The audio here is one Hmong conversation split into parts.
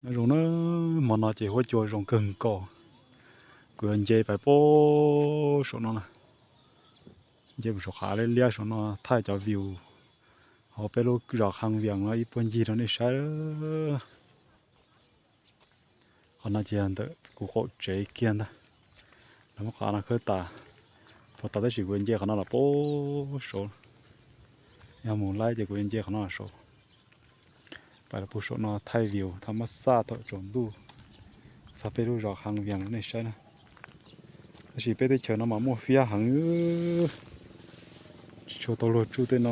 Nyob zoo na, hmo no ces huab cua zoo kawg nkaus. Kuv yuav nce pais puag saum no na, nce mus saum qab liab liab saum no thaij cov view hauv peb lub zos Kham Vias no ib puag ncig rau nej saib. Qhov no ces yog ntawm kuv qaum tsev kiag ntag. Lawv muab qhov no khawb tas, puas tas tab sis kuv yuav nce qhov no los puag saud. Yog mus laib ces kuv yuav nce qhov no los saud, pais los puag saum no thaij view thaj mab xaj thaum tsaus ntuj txog peb lub zos Kham Vias rau nej saib na. Tab sis peb teb chaws no mas muaj fiab heev, tsis tshua tau luag tsuj tej no.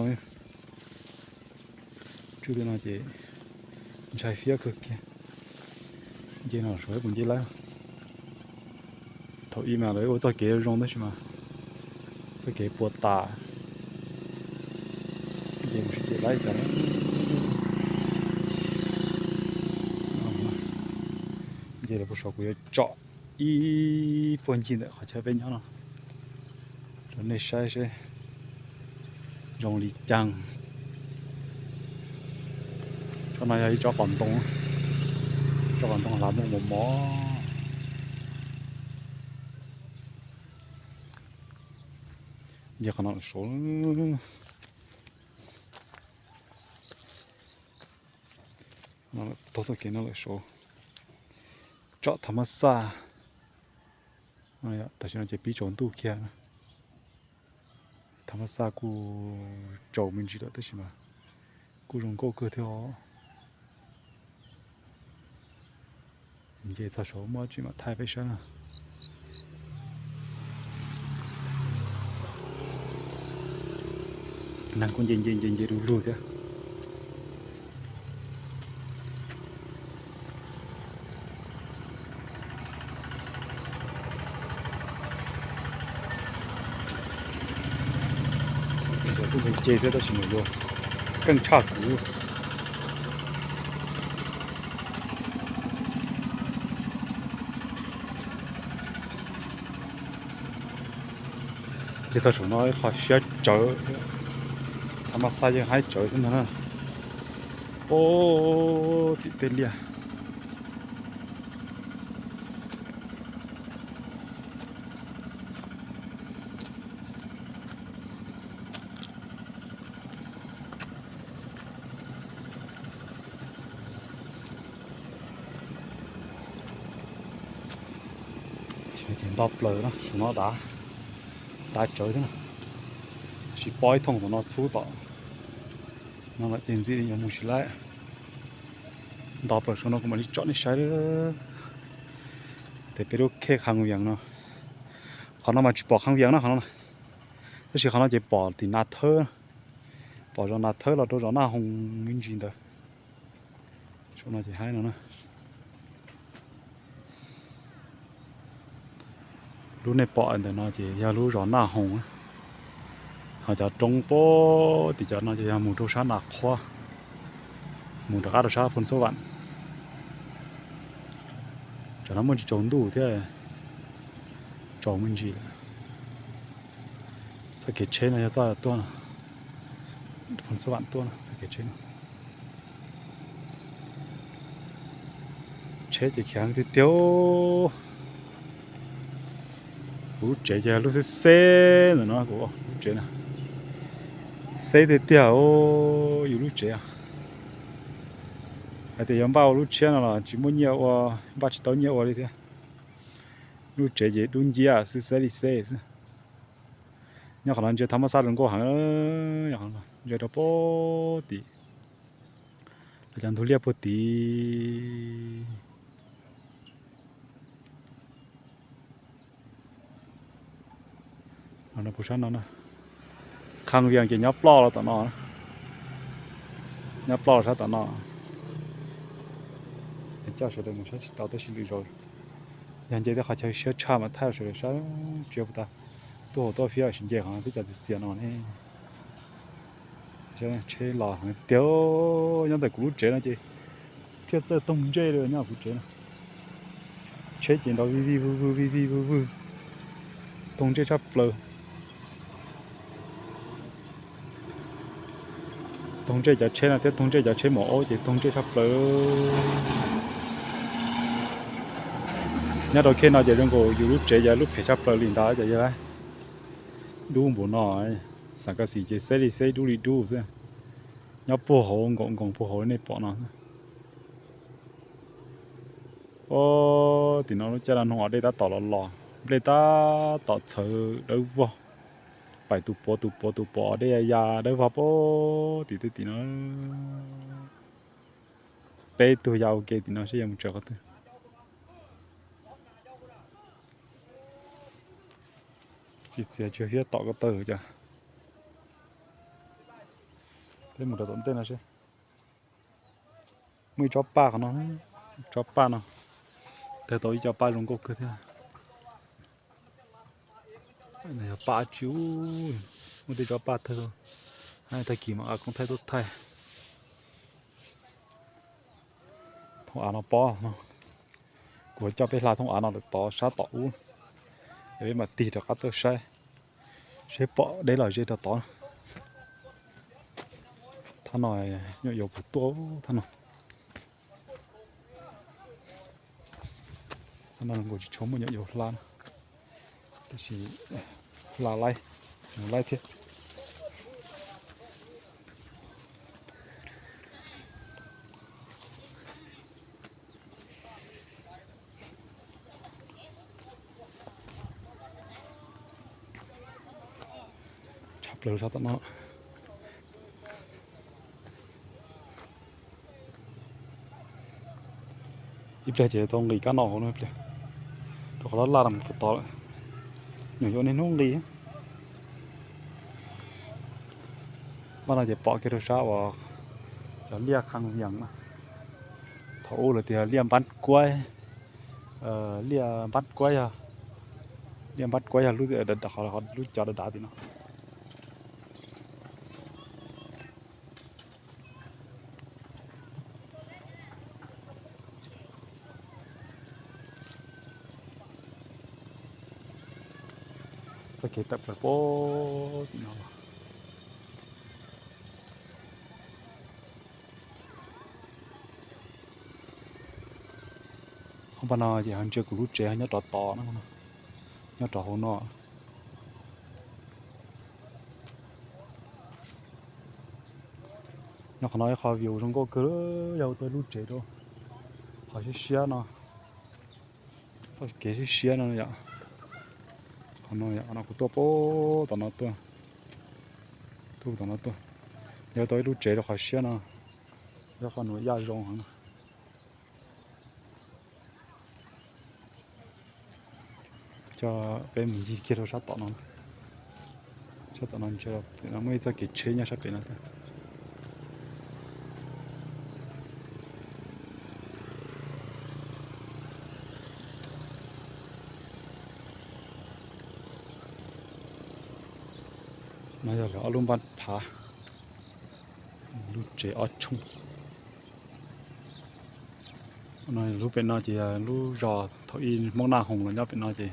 Tsuj tej no ces ntshai fiab kawg kiag. Nce no saud puas nce laib. Thaum ub mas lawv ua txoj kev zoo tab sis mas txoj kev puas tas, nce mus sib ceg laib tas. Nce los puag saud kuv yuav tsom ib puag ncig ntawm qhov chaw peb nyob no rau nej saib seb zoo li cas. Tsob no yog ib tsob qos ntoo, tsob qos ntoo hlav muaj mos mos. Nce qhov no lawm saud, taug txoj kev no lawm saud, tsom thaj mab xaj. Tam sim no ces pib tsaus ntuj kiag na. Thaj mab xaj kuj tsaus me ntsis lawm tab sis mas kuj zoo nkauj kawg thiab os. Nce txog saud muaj tsis mam thaij peb saib na. Neeg kuj nce nce nce nce du lug thiab. Kuj nce nce thiab tab sis mas yuav keej tshaj kuv. Ces txog saum no ib qho siab tsawv, thaj mab xaj yeej haib tsawv thiab ntag na. Ub, tim tej liaj. Ces nto plaws no, saum no dav, dav tsawv thiab na. Tab sis pob ib thooj tom no txhub tom no lawm ces ntxim li yuav mus tsis laib. Nto plaws saum no kuv mam li tsom nej saib. Ces peb lub khej Kham Vias no, qhov no mas tsis pom Kham Vias na qhov no, tab sis qhov no ces pom tim Nas Thawb, pom zos Nas Thawb los rau zos Naj Hoos me ntsis ntawd. Saum no ces haib no na. Lub nej pom ntawm no ces yog lub zos Naj Hoos, ho cov roob puag tim cov no ces yog mus rau sab Nas Qhuab, mus rov qab rau sab Phoos Xub Vam. Tam no muaj tsis tsaus ntuj thiab, tsaus me ntsis lawm. Txoj kev tsheb no yog txoj tuaj no, Phoos Xub Vam tuaj no, txoj kev tsheb no. Tsheb ces khiav heev tiag tiag. Kuv lub tsev ces lub xeb xeb ntawm no, kuv lub tsev na, xeb tiag tiag. Yus lub tsev, hais tias yuav npaj ua lub tshiab no los tsis muaj nyiaj ua, npaj tsis tau nyiaj ua li thiab. Lub tsev ces dub nciab xwb, xeb li xeb xwb. Nyob qhov no ntsia thaj mab xaj zoo nkauj heev, ntsia rau puag tim, lawv cov ntug liaj puag tim. Puag sab no, Kham Vias ces nyob ploj los tom no, nyob ploj los sab tom no. Coj sawv daws mus saib tsis tau tab sis lwm zaus yog nce tej qhov chaw siab tshaj mas thaij sawv daws saib tsis puas tas. Tuaj hauv tuaj fiab sim nce qhov twb cov txias txias no ne. Tsheb los heev tiag, nyob ntawm kuv lub tsev no ces thiaj txawj toog ntsej li nyob kuv tsev no. Tsheb ces nrov vij vij vwg vwg vij vij vwg vwg, toog ntsej tshaj plaws. Toog ntsej cov tsheb no thiab toog ntsej cov tsheb maum aub ces toog ntsej tshaj plaws. Nyob rau khej no ces zoo nkaus yus lub tsev ces lub phem tshaj plaws li ntawd ces yog dub npaum no, xam kas xim ces xeb li xeb dub li dub xwb. Nyob puag hauv nkoos nkoos puag hauv nej pom no. Tim no lub caij no noog os dej tab tom los los, nplej tab tom txhawv dawb vog, paim tus puav tus puav tus puav os dej ya ya dawb vog puag tim tej tim no. Peb tug ya ua ke tim no seb yuav mus tsev qhov twg. Tsis txiav tsis hiab tom ko taw cas. Peb mus rau tom ntej no seb. Muaj ib tsob paj qhov no, tsob paj no, tawg tau ib co paj zoo nkauj kawg thiab. Yog paj tsi, muaj tej tsob paj tawg, tag kis mam nqa koob thaij tuaj thaij. Thooj av no pob no, kuv coj peb hla thooj av no lawm tod sab tom ub, es peb mam tig rov qab tuaj saib, seb pom deb los ze rau tod. Thab no nyuam yaus puas tuaj thab no. Thab no nkaus tsis tshua muaj nyuam yaus hla na, tab sis hla laib, mus laib thiab. Tshaj plaws sab tom no. Ib pliag ces tau nqis kab no hauv no ib pliag, rau qhov laj laj no mus puag tod lawm, nyuam yaus niaj hnub nqis. Paj no ces pom kiag rau sab uas cov liaj Khaj Yees na, thaum ub lawv tias liaj Npab Kuaib, liaj Npab Kuaib yog, liaj Npab Kuaib yog lub, lub cov dav dav tim no. Txoj kev tawm plaws puag tim no. Hauv paj no ces ho ntsia kuv lub tsev nyob rov tod, nyob rov hauv no. Nyob qhov no ib qho view zoo nkauj kawg, yog tau lub tsev rau qhov siab siab no, txoj kev siab siab no yom. Qhov no yom, qhov no kuv tuaj puag tom no tuaj, tuaj tom no tuaj, yog tau ib lub tsev rau qhov siab no, yog qhov nuav yaj zoo heev no. Coj peb mus ncig kiag rau sab tom no. Sab tom no, pem no muaj ib txoj kev tsheb nyob sab pem no. No yog lawv ob lub npab phav, lub tsev ob tshooj. Lub pem no ces yog lub zos thaum ub Hmoob Naj Hoos los nyob pem no ces,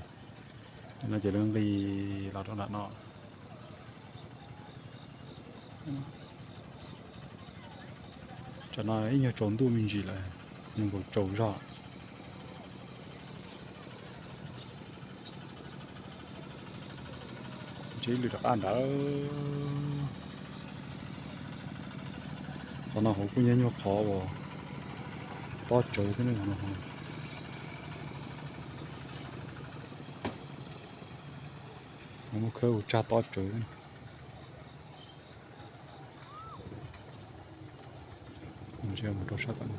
pem no ces lawv nqis los rau nram no. Tam no ib nyuag tsaus ntuj me ntsis lawm, nkaus tsaus zog. Ntshe ib lwm rov qab nrad. Qhov no hauv kuj nyuag nyuag qhov uas tob tsawv thiab ne. Muaj khawb ua tsag tob tsawv. Mus rau sab tom no.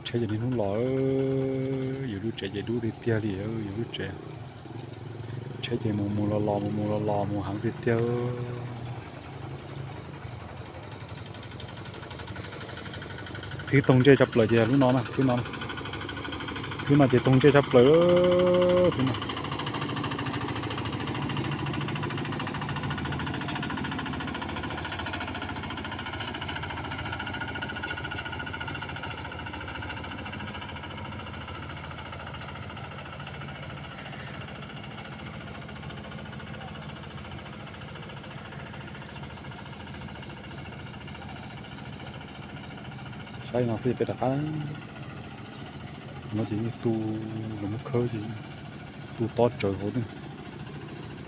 Tsheb ces niaj hnub los, yus lub tsev ces dub tiag tiag li, yus lub tsev. Tsheb ces mus mus los los mus mus los los mus heev tiag tiag. Thwb toog ntsej tshaj plaws ces lub no na, thwb no, thwb no ces toog ntsej tshaj plaws, thwb no. Saib no xwb peb rov qab. No ces yeej tu, los muab khawb ces tu tob tsawv hauv thiab,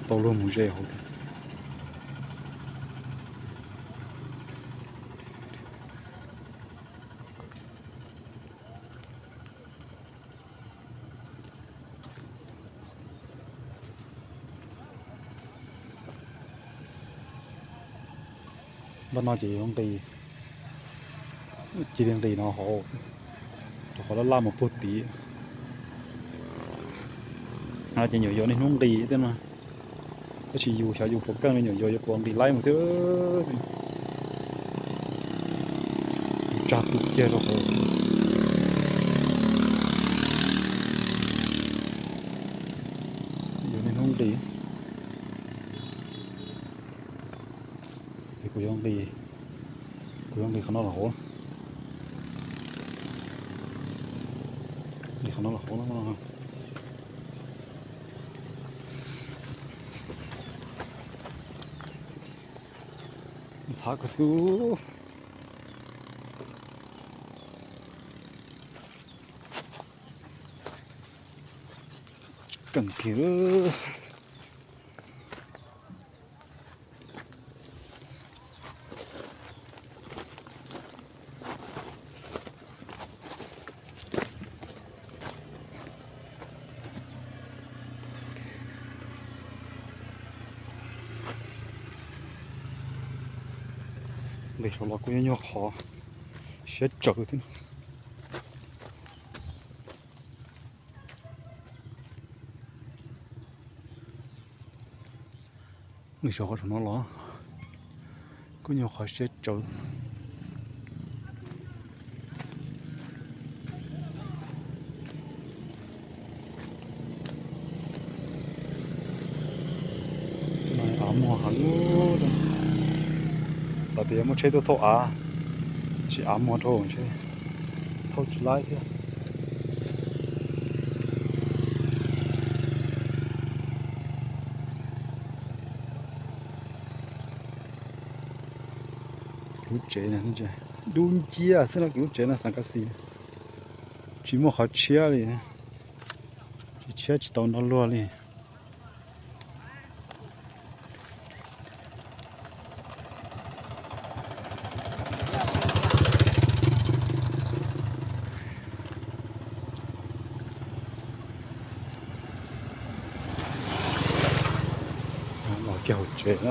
tau luag mus ze hauv thiab. Npaj no ces yuav nqis, cia li nqis no hauv, rau qhov laj laj mus puag tid. No ces nyuam yaus niaj hnub nqis thiab no, tab sis yus xyov yus puas keej li, nyuam yaus yuav puas nqis laib mus thiab. Tsag tu kiag rau hauv. Yus niaj hnub nqis, es kuv yuav nqis, kuv yuav nqis qhov no los hauv, nqis qhov no los hauv no. Ntxhab kuv twb keej kiag. Nqis saum los kuj nyuag nyuag qhov siab tsawv thiab. Nqis saum qhov saum no los kuj nyuag qhov siab tsawv. Av muag heev, xav tias muaj tsheb tuaj thauj av, tab sis av muag dhau ntshe thauj tsis laib thiab. Kuv lub tsev dub nciab xwb no, kuv lub tsev no xav kas xis, tsis muaj qhov tshiab li, tsis tshiab tsis tau nrog luag li. Los kiag hauv tsev no,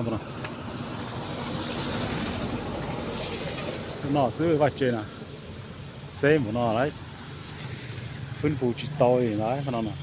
no xwb vaj tsev na, xeb mus no lawm, fwb fu tsis tau li lawm no.